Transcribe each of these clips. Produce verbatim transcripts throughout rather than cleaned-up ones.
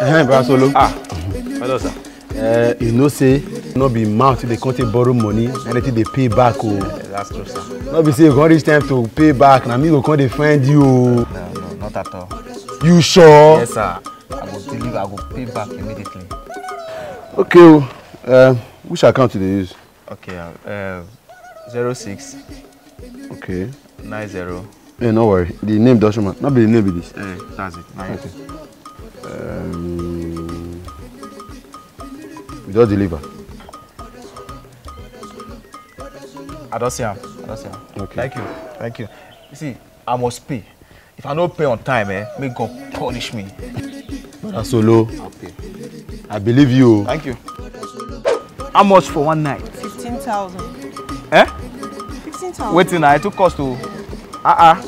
Eh, Bra Solo. Ah, hello, sir. Eh, you know say no be mouth dey come take borrow money, na dey take dey pay back o. That's true, sir. No be say you come reach time to pay back, na me go come dey find you o. No, no, not at all. You sure? Yes, sir. I go deliver. I go pay back immediately. Okay o. Uh, which account you dey use? Okay, uh, zero six Okay. nine zero. Hey, no worry. The name doesn't matter. Not be the name be this. Eh, that's it. Nine. Okay. Um, we just deliver. I don't see him. I don't see him. Okay. Thank you. Thank you. You see, I must pay. If I no pay on time, eh, may God punish me. Brother Solo, I'll pay. I believe you. Thank you. How much for one night? Fifteen thousand. Eh? Fifteen thousand. Waiting, I took cost to. Uh uh.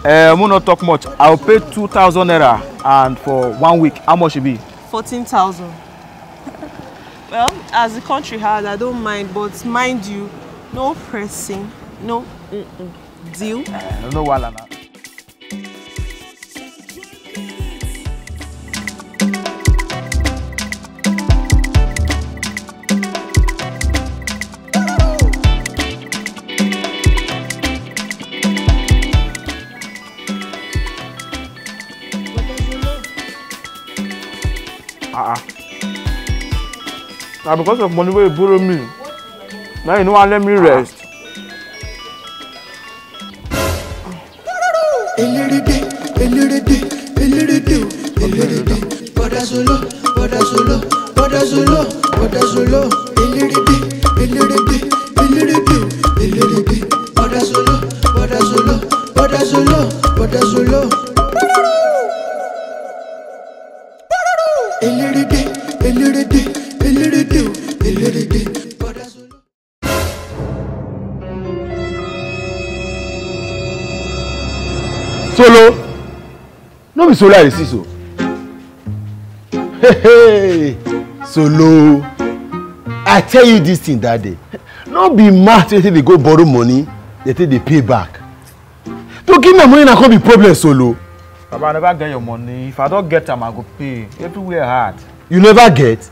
Uh, no talk much. I'll pay two thousand naira and for one week. How much it be? Fourteen thousand. Well, as the country has, I don't mind, but mind you, no pressing, no mm-mm. Deal. Uh, no, no, wahala na. Ah ah. Na because of money wey you borrow me. Now you no wan let me rest. Elerede, elerede, elerede, elerede. Bọ́dà Solo, bọ́dà Solo, bọ́dà Solo, bọ́dà Solo. Elerede, elerede, elerede, elerede. Bọ́dà Solo, bọ́dà Solo, bọ́dà Solo, bọ́dà Solo. Elerede, elerede, elerede, elerede. Bọ́dà Solo. Solo, no be Solo I dey see so. Hey, hey, Solo, I tell you this thing that day. No be mouth wey take dey go borrow money, dey take dey pay back. To give my money na come be problem, Solo. Baba, I never get your money. If I don't get am, I go pay. Everywhere hard. You never get?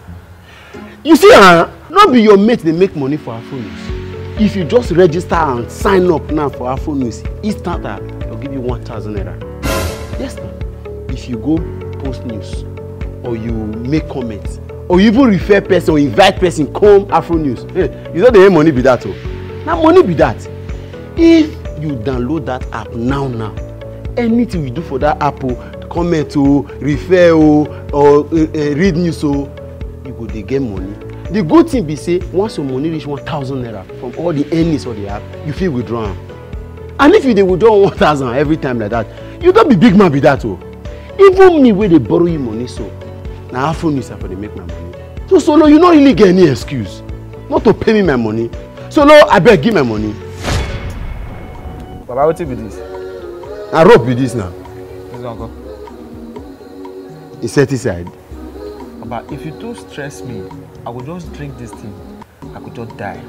You see, ah, no be your mate dey make money for Afronews. If you just register and sign up now for Afronews, instant ah, they'll give you one thousand naira. Yes, na. If you go post news, or you make comments, or you even refer person or invite person come Afronews, hey, you know the money be that o. Na money be that. If you download that app now now, anything you do for that app o, comment o, refer o, or uh, uh, read news o, you go dey get money. The good thing be say once your money reach one thousand naira from all the earnings of the app, you fit withdraw am. And if you dey withdraw one thousand every time like that, you don be big man be that o. Even me wey dey borrow you money so, na Afronews I for dey make my money. So Solo, you no really get any excuse not to pay me my money. Solo, abeg give my money. Baba, wetin be this? Na rope be this now. This one go. Insecticide. Baba, if you too stress me, I go just drink this thing. I go just die.